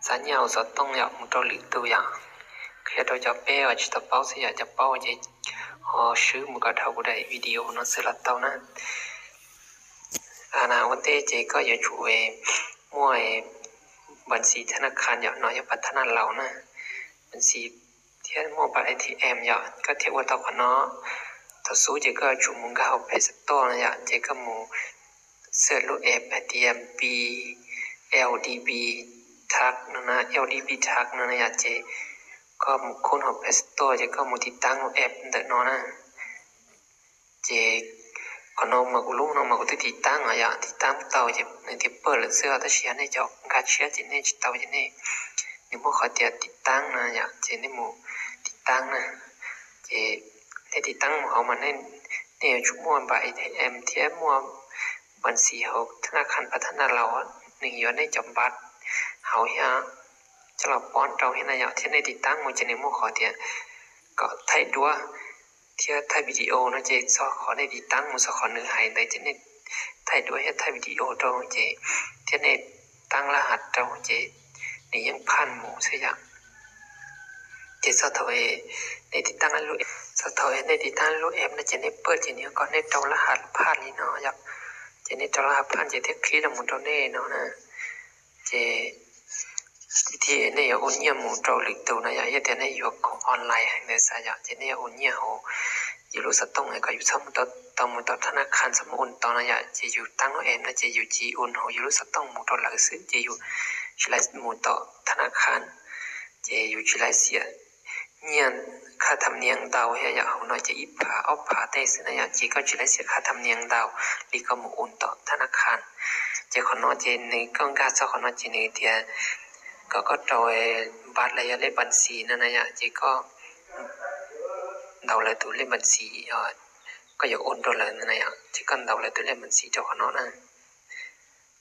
xa nyiaj hauv xov tooj yom mus rau lwm tus yom. Qhia rau cov peb uas tsis tau paub xwb yom, cov paub ces ho swb mus kom dhau kuv daim video no xwb los tau na. Ua ntej ces koj yuav tsum muaj npa xis thab naj khas yom, no yog npa thab naj laus na, npa xis thiab muaj npa A T M yom, koj thiaj ua tau qhov no. Thaum xub ces koj yuav tsum mus nkag hauv Play Store no yom, ces koj mus search lub app hais tias P L D B Tax no na, L D B Tax no na yom, ces koj mus khub hauv Play Store ces koj mus tiv taab lub app ntawm no na. Ces qhov no mas kuv lub no mas kuv twb tiv taab os yom, tiv taab tau ces nws tias pawj lawm xwb os, tab sis yog nej cov nkag tshiab ces nej tsis tau ces nej, nws muaj qhov tias tiv taab no yom, ces nej mus tiv taab na. Ces nej tiv taab mus hauv mas nej yuav tsum muaj npa A T M thiab muaj npa xis hauv thab naj khas npa thab naj laus, nws yuav nej cov npa hauv thiab coj los pob rau thiab na yom, thiab nej tiv taab mus ces nws muaj qhov tias kom thaij duab thiab thaij video no ces txog qhov nej tiv taab mus txog qhov nws hais ntawd ces nej thaij duab thiab thaij video rau ces thiab nej taab laj has rau ces nws yeej phaj mus xwb yom. Ces txog thaum nej tiv taab lub, txog thaum nej tiv taab lub app no ces nej pawj ces nws kom nej rau laj has phaj li no yom. Ces nej rau laj has phaj ces thiaj qhib los mus rau nej no na. Ces tiag tiag nej yuav ua nyiaj mus rau lwm tus no yom, yog tias nej yuav khoom online heev ntawd xav yom, ces nej yuav ua nyiaj hauv yus lub xov tooj kom yus txhob mus tau, tau mus tom thab naj khas txhob mus ua tom no yom, ces yus taab lub app no ces yus cia ua hauv yus lub xov tooj mus rau lawv xwb ces yus tsis laib mus tom thab naj khas, ces yus tsis laib xiam nyiaj khaj tham nias ntau thiab yom, hauv no ces ib phav ob phav tej xwb na yom, ces koj tsis laib xiam khaj tham nias ntau li koj mus ua tom thab naj khas. Ces qhov no ces nws, koj nkag txog qhov no ces nws tias kom koj rau npa los yog lej npa xis no na yom, ces koj ntaus lawv tus lej npa xis, koj yuav ua rau lawv na yom, ces koj ntaus lawv tus lej npa xis rau qhov no na.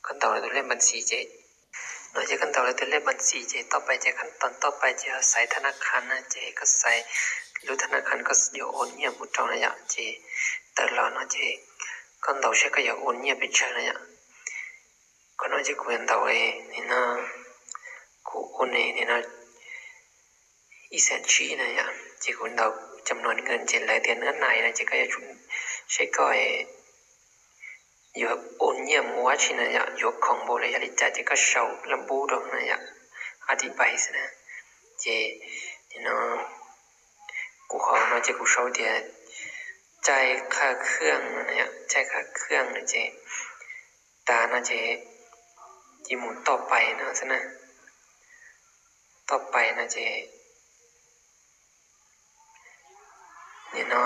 Koj ntaus lawv tus lej npa xis ces, no ces koj ntaus lawv tus lej npa xis ces toj pais ces koj tos toj pais ces yog xaiv thab naj khas na, ces koj xaiv lub thab naj khas koj yuav ua nyiaj mus rau na yom, ces tawm los no ces koj ntaus saib koj yuav ua nyiaj pes tsawg na yom. Qhov no ces kuv yuav ntaus nim no, kuv ua nim no ib xees tsib na yom, ces kuv ntaus cam no nws ces lawv tias nws nais no ces koj yuav tsum saib koj yuav ua nyiaj mus ua dab tsi na yom, yuav khoom npaum li yog li cas ces koj sau laj npub rau na yom, advice na. Ces nim no kuv qhov no ces kuv sau tias caij khaj khaj no, caij khaj khaj no ces tas no ces cia mus toj pais no xwb na. Toj pais no ces nim no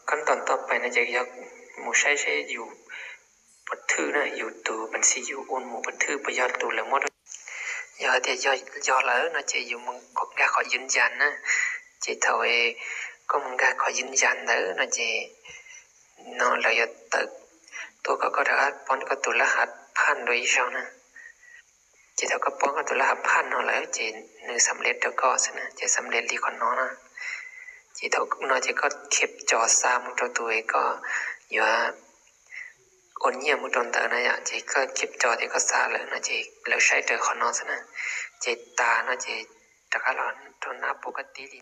koj ntaus toj pais no ces yog mus saib seb yus pov thwj na, yus tus npa xis yus ua mus pov thwj puas yog tus lawv muab rau. Yog tias yog lawm no ces yus mus nkag qhov yws yas na, ces thaum koj mus nkag qhov yws yas ntawd no ces no lawv yuav tawm tuaj kom koj rov qab poob koj tus laj has phaj dua ib zaug na. Ces thaum koj poob koj tus laj has phaj no lawm ces nws xam lej rau koj xwb na, ces xam lej li qhov no na. Ces thaum no ces koj khiav co xa mus rau tus koj yuav ua nyiaj mus rau ntawd na yom, ces koj khiav co ces koj xa lawm no ces lawv saib raws qhov no xwb na. Ces tas no ces rov qab los rau nab pus koj tib li.